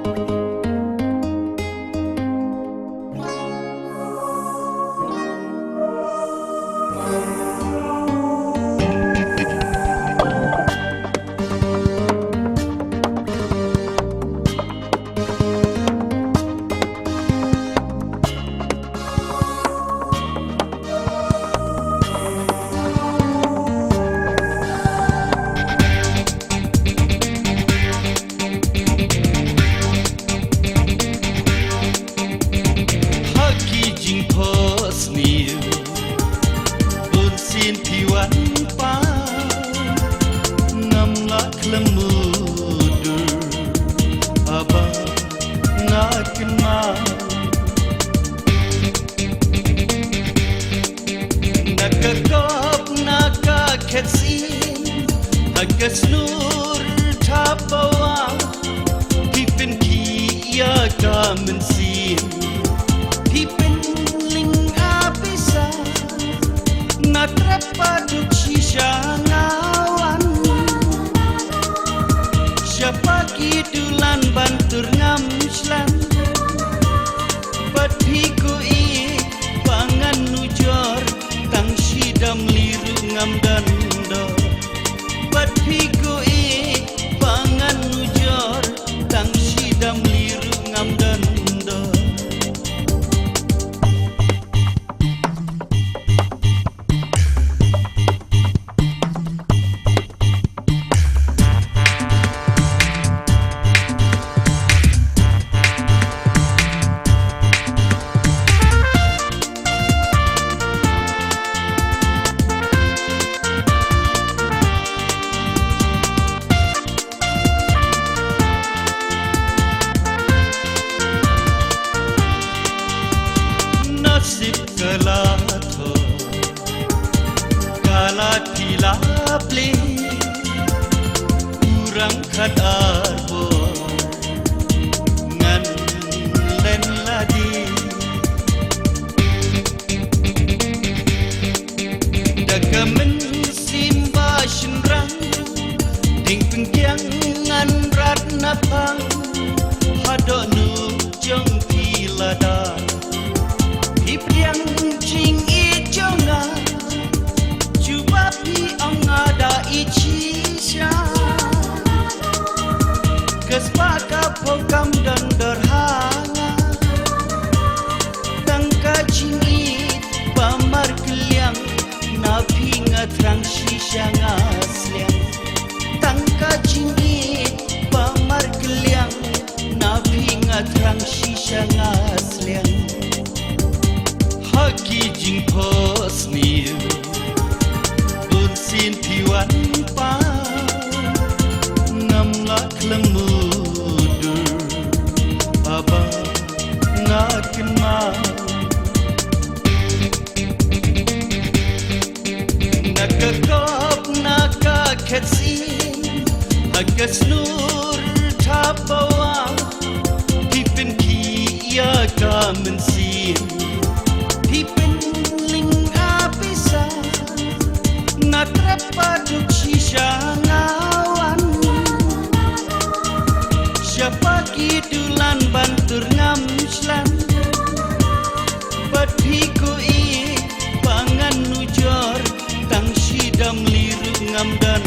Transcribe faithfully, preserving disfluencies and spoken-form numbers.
Ha ki jingphohsniew, bun sien phi wan pat, ngam lah khlem mutdur, haba nga kynmaw. Na ka kop na ka khet sien, ha ka snur thapbawah, phi pynkhih ïa ka mynsiem, phi pynlyngngoh pisa, nga trep haduh shisha nga wan. Sha pha ki dulan ban tur ngam shlem. Bad phi kuh ïa ba ngan nujor, tang shi dam li ruh ngam don dor. Bad phi kuh ïa ba ngan nujor, tang shi dam li ruh ngam don dor. Nasib ka la thoh, ka la phi la plie, u rangkhat ar bor, ngan len lade. Da ka mynsiem ba shynrang, ding pynkiang ngan rat na pang, haduh nu jong phi lada. Phi pdiang jingïeit jong nga, jubab phi ong nga da ïeit shisha. Ka spah ka phew kam don dor ha nga. Tang ka jingïeit ba markylliang, na phi nga thrang shisha nga sliang. Tang ka jingïeit ba markylliang, na phi nga thrang shisha nga sliang. Ha ki jingphohsniew, bun sien phi wan pat, ngam lah khlem mutdur, haba nga kynmaw. Na ka kop na ka khet sien, ha ka snur thapbawah, phi pynkhih ïa ka mynsiem, phi pynlyngngoh pisa, nga trep haduh shisha nga wan. Sha pha ki dulan ban tur ngam shlem. Bad phi kuh ïa ba ngan nujor, tang shi dam li ruh ngam don